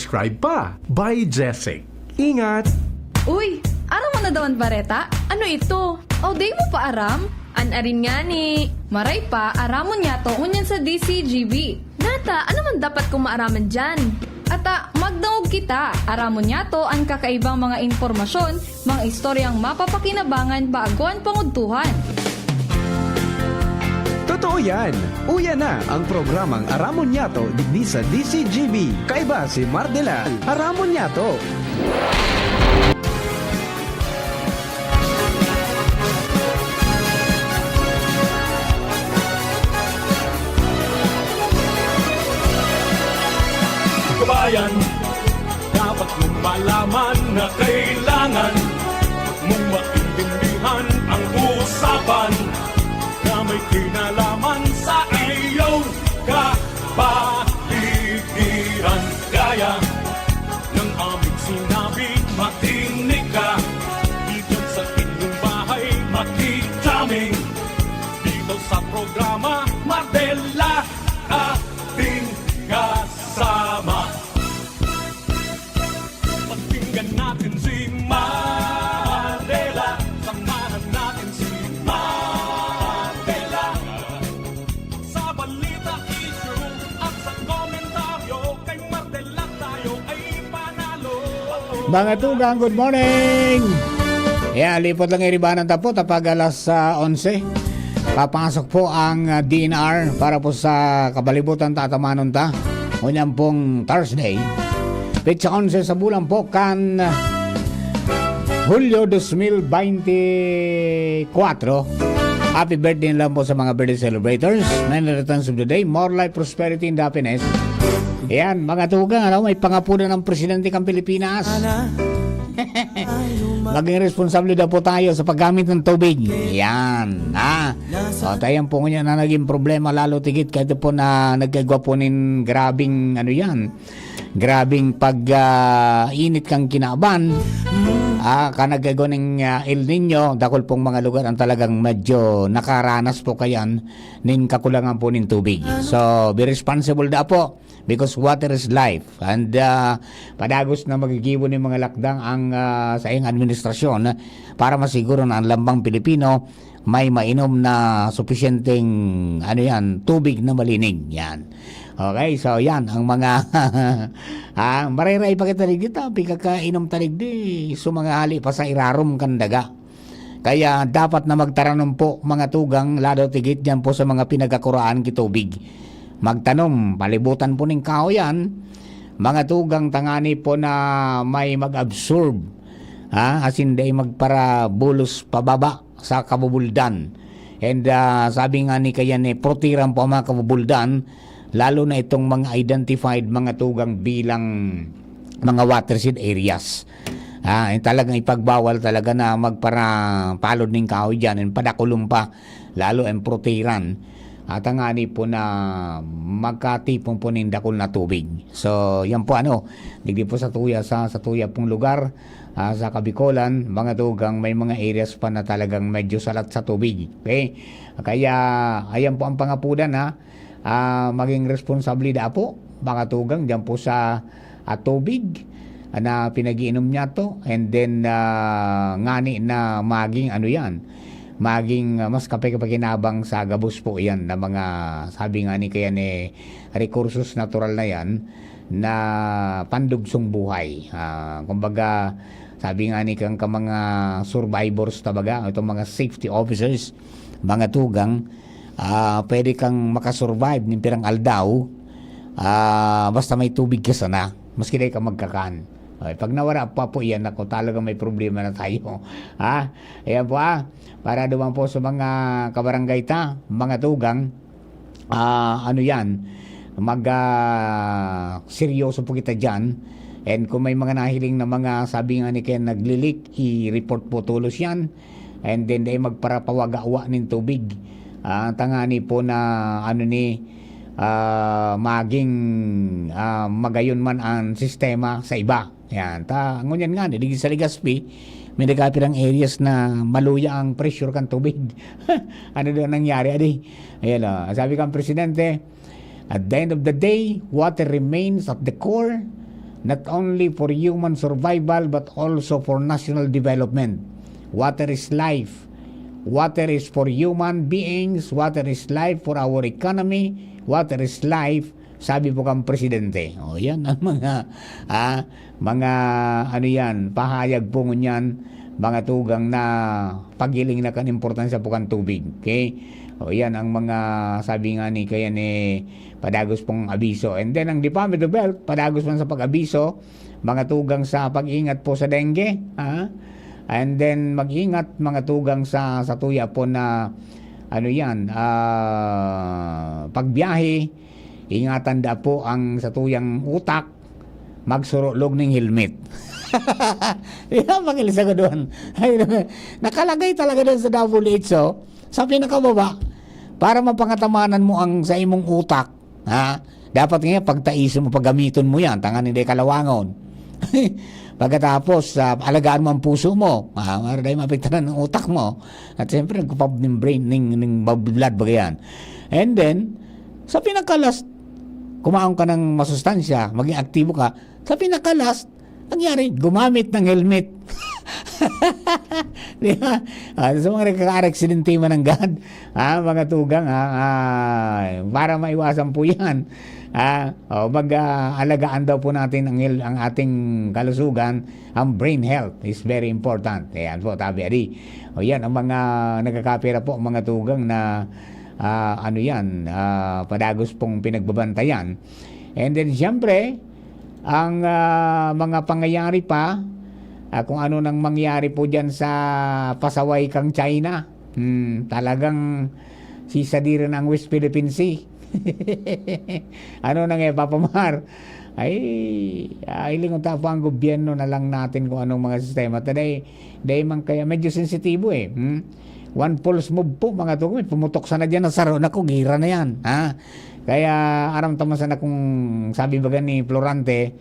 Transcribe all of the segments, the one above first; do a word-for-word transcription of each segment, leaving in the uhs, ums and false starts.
Subscribe pa. By Jessic. Ingat! Uy, aram mo na daw an bareta? Ano ito? O, di mo pa aram? An arin ngani. Maray pa, aramon niyato ngunyan sa D C G B. Nata, ano man dapat kong maaraman diyan? Ata, magdangog kita. Aramon niyato an kakaibang mga impormasyon, mga istoryang mapapakinabangan bago an pangudtuhan. Totoo yan! Uya na ang programang Aramon Niyato digdi sa D C G B. Kaiba si Mardela. Aramon Niyato! Kabayan, dapat mong malaman na kailangan mong maintindihan ang usapan na may kinalaman sa iyong kapaligiran. Gaya ng aming sinabi, makinig ka. Diyan sa inyong bahay, makikita kami dito sa programa Mardela, ating kasama. Pakinggan natin si Mardela. Samahan natin si Mardela. Sa balita, issue at sa komentaryo, kay Mardela tayo ay panalo. Mga tugang, good morning! Yeah, lipot lang iribanan ta po, tapag alas, ah, onse. Papasok po ang, ah, D N R para po sa kabalibutan, tatamanon ta. Ngunyan pong Thursday, petsa onse sa bulan po kan Hulyo dos mil beinti kwatro. Happy birthday lang po sa mga birthday celebrators. Many returns of the day. More life, prosperity, and happiness. Yan, mga tugang, ano, may pangapunan ng presidente ng Pilipinas. Maging responsable daw po tayo sa paggamit ng tubig. Yan, ha? O, tayan po ngunyan na naging problema, lalo tigit, kahit po na nagkagwa po nin grabing, ano yan, grabing pag, ah, init kang kinaban, ah, ka nagkagwa ning, ah, El Nino, dakul pong mga lugar ang talagang medyo nakaranas po kayan nin kakulangan po nin tubig. So, be responsible da po, because water is life. And, ah, padagos na magigibo nin mga lakdang ang, ah, saiyang administrasyon para masiguro na ang lambang Pilipino may mainom na supisyenteng, ano yan, tubig na malinig. Yan. Okay, so yan ang mga, ah, maray-ray pa kita digdi, ta, pikakainom ta digdi, so mga hali pa sa irarom kan daga. Kaya dapat na magtaranom po, mga tugang, lalo tigit diyan po sa mga pinagakuraan ki tubig. Magtanom, palibutan po ning kahoyan, mga tugang, tangani po na may mag-absorb, ha, asin dai magparabulos pababa sa kabubuldan. And, ah, sabi nga ni kayan, eh, protiran po ang mga kabubuldan, lalo na itong mga identified, mga tugang, bilang mga watershed areas. Ah, yung talagang ipagbawal talaga na magparapalod ning kahoy diyan, and padakulon pa, lalo ang protiran. At ang ani po na magkatipon po ning dakul na tubig. So, yan po, ano, digdi po sa tuya, sa, sa tuya pong lugar, ah, sa Kabikolan, mga tugang, may mga areas pa na talagang medyo salat sa tubig. Okay? Kaya, ayan po ang pangapudan, ha. Ah, maging responsable da po, mga tugang, diyan po sa, ah, tubig na pinag-iinom niyato, and then, ah, ngani na maging, ano yan, maging, ah, mas kapaki-pakinabang sa gabos po yan na mga, sabi nga ni kaya ni, rekursos natural na yan na pandugsong buhay. Ah, kumbaga, sabi nga ni kang ka mga survivors, tabaga, itong mga safety officers, mga tugang, ah, pwede kang makasurvive nin pirang aldaw, ah, basta may tubig ka sana, maski dai ka magkakan. Ay, pag nawara pa po iyan, ako, talaga may problema na tayo. Ha? Ayan po, ah. Para duman po sa mga kabarangay ta, mga tugang, ah, ano yan, mag, ah, seryoso po kita dyan. And kung may mga nahiling na mga, sabi nga ni Ken, naglilik, i-report po tulos yan. And then, dai magparapawagawa nin tubig. Ah, tangani po na, ano ni, ah, maging, ah, magayon man ang sistema sa iba. Yan. Ta, ngunyan nga, digdi sa Legazpi, may nagkapirang areas na maluya ang pressure kan tubig. Ano daw nangyari, adi? Ayan, oh. Sabi kang presidente, "At the end of the day, water remains at the core not only for human survival but also for national development. Water is life. Water is for human beings. Water is life for our economy. Water is life, sabi po kang presidente. O, yan ang mga, ah, mga, ano yan, pahayag po ngunyan, mga tugang na paghiling na kan importansya po kan tubig. Okay? O, yan ang mga, sabi nga ni, kaya ni, padagos pong abiso. And then, ang Department of Health, padagos man sa pag-abiso, mga tugang sa pag-ingat po sa dengue, ha? And then, mag-ingat, mga tugang sa, sa tuya po na, ano yan, ah, pagbiyahe, ingatan da po ang sa tuyang utak, magsurulog ning helmet. Yan, pag-ilisa ko doon. Ay, nakalagay talaga doon sa W H O, sa pinakababa, para mapangatamanan mo ang sa imong utak, ha? Dapat nga, pagtaiso mo, paggamiton mo yan, tanganing di kalawangon. Pagkatapos, ah, alagaan mo ang puso mo, ah, para di maapektaran ang utak mo. At siyempre, nagpapab ng brain, ning, ning blood ba yan? And then, sa pinaka-last, kumaon ka ng masustansya, maging aktibo ka, sa pinaka-last, nangyari, gumamit ng helmet. Di ba? Ah, sa mga nagkakaaksidente man nanggad, ah, mga tugang, ah, ah, para maiwasan po yan. Ah, oh, mag, ah, alagaan daw po natin ang, hel- ang ating kalusugan. Ang brain health is very important. Ayan po, tabi adi. O yan, ang mga nagkakapira po, mga tugang na, ah, ano yan, ah, padagos pong pinagbabantayan. And then, siyempre, ang, ah, mga pangyayari pa, ah, kung ano nang mangyari po dyan sa pasaway kang China. Hmm, talagang sisadirin ang West Philippine Sea. Ano na nga, Papa Mar? Ay, ah, hilingon ta po ang gobyerno na lang natin kung anong mga sistema. Taday, dahil man kaya medyo sensitibo eh. Hmm? One false move po, mga tugang, pumutok sana dyan ang saro. Naku, gira na yan. Ha? Kaya aram ta man sana kung sabi baga ni Florante,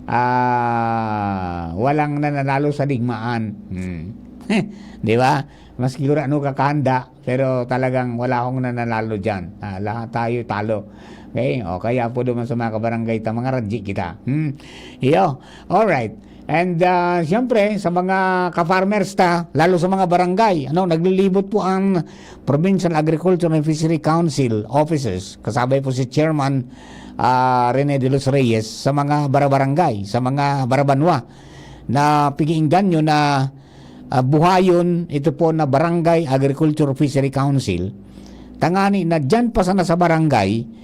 ah, walang nananalo sa digmaan. Hmm. Di ba? Maski gurano ka kahanda, pero talagang wala akong nananalo dyan. Ah, lahat tayo talo. Okay? O kaya po duman sa mga kabarangay ta, mga radji kita. Hmm? Iyo. Alright. And, ah, siyempre, sa mga ka-farmers ta, lalo sa mga barangay, ano, naglilibot po ang Provincial Agriculture and Fishery Council officers, kasabay po si Chairman, ah, Rene de los Reyes, sa mga barabarangay, sa mga barabanwa, na pig-iingganyo na, ah, buhayon ito po na Barangay Agriculture Fishery Council, tangani na diyan pa sana sa barangay,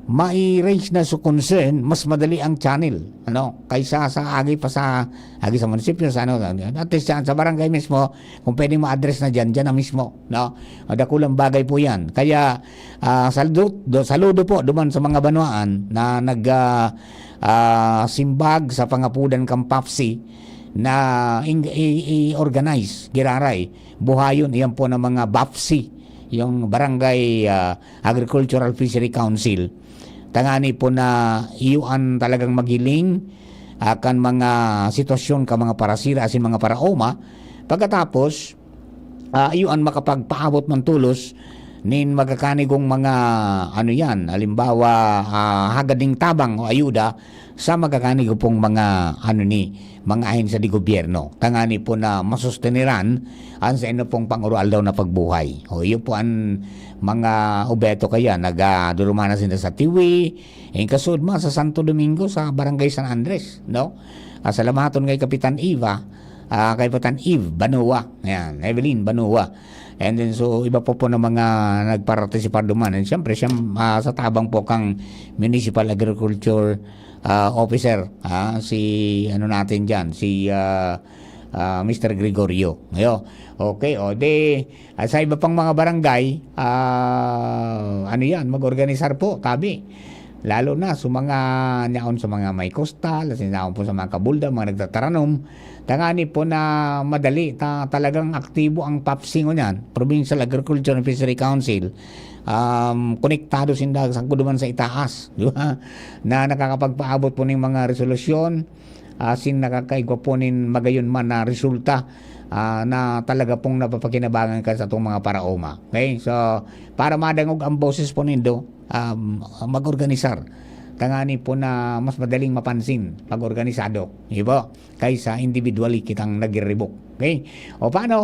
mai-raise na sa concern, mas madali ang channel, ano, kaysa sa agi pa sa, agi sa munisipyo, sa ano, at least sa, sa barangay mismo, kung pwedeng ma-address na diyan, diyan na mismo, no? Ah, dakulang bagay po yan. Kaya, ah, saludo, do, saludo po duman sa mga banwaan na nag, ah, ah, simbag sa pangapudan kan PAFC na ing-, i-, i-organize, giraray, buhayon, iyan po ng mga BAFC, yung Barangay, ah, Agricultural Fishery Council. Tangani po na iyo an talagang maghiling, ah, kan mga sitwasyon kan mga parasira asin mga paraoma. Pagkatapos, ah, iyo an makapagpaabot man tolos nin magakanigong mga, ano yan, halimbawa, ah, hagad nin tabang o ayuda sa magakanigo pong mga, ano ni, mga ahensya de gobyerno. Tangani po na masusteneran an saino pong pang-aroaldaw na pagbuhay. O, iyo po an mga obheto kaya, nagdurumana sinda sa Tiwi, in kasud man sa Santo Domingo, sa Barangay San Andres, no? Ah, salamaton kay Kapitan Eva, ah, kay Kapitan Eve Banua, ayan, Evelyn Banua. And then, so, iba po po na mga nagpartisipar duman. And siyempre, siyem-, ah, sa tabang po kang Municipal Agriculture, ah, Officer, ah, si, ano natin dyan, si, ah, ah, Mister Gregorio. Ayo. Okay, o, di, ah, sa iba pang mga barangay, ah, ano yan, mag-organisar po, tabi. Lalo na sa mga, nyaon sa mga may kostal, asin nyaon po sa mga kabulda, mga nagtataranom, tangani po na madali, ta-, talagang aktibo ang PAFC ngunyan, Provincial Agriculture and Fishery Council. Um, konektado sinda sa kuduman sa itaas, di ba? Na nakakapagpaabot po ning mga resolusyon, asin nakakaigwa po nin magayon man na resulta, ah, na talaga pong napapakinabangan kan satong mga paraoma. Okay? So, para madangog ang boses po nindo, um, mag-organisar. Tangani po na mas madaling mapansin pag organisado, di ba? Kaysa individually kitang nagre-rebook. Okay? O paano?